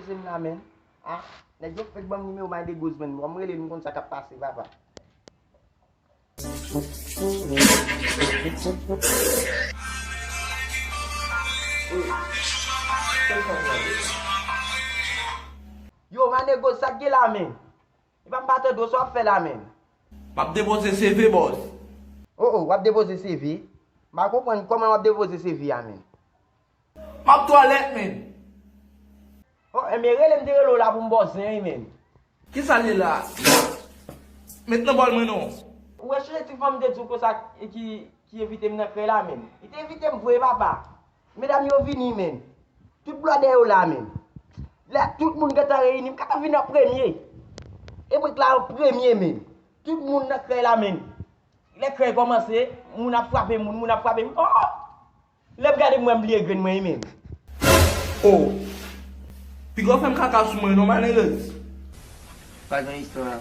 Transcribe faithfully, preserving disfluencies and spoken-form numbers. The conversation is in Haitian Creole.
M la, men. Ah, nèg yo fèk ban m nimewo Manegos, men. Bon, m rele l, m konn sa k ap pase, papa. Yo, Manegos, sa k gen la, men? Epa m pa tande w, sa w ap fè la, men? M ap depoze C V, bòs. Oh, oh, w ap depoze C V? M pa konprann kòman w ap depoze C V a, men. M ap twalèt, men. Oh, enben rele m te rele w la pou m ba w zen, wi, men. Kisa l ye la? Met nan bòl mwen non. Ou wè chanje ti fanm te di w konsa ki, ki envite m nan krèy la, men. Li te envite m vre, papa. Medam yo vini, men. Tout blòdè yo la, men. Lè tout moun gentan reyini, m gentan vin an premye. E brik la an premye, men. Tout moun nan krèy la, men. Lè krèy kòmanse, moun ap frape moun, moun ap frape moun. Oh! Lè m gade m wè m bliye grenn mwen, wi, men. Oh! Piga w fè m kaka sou mwen non, Manegos. Pa gen istwa.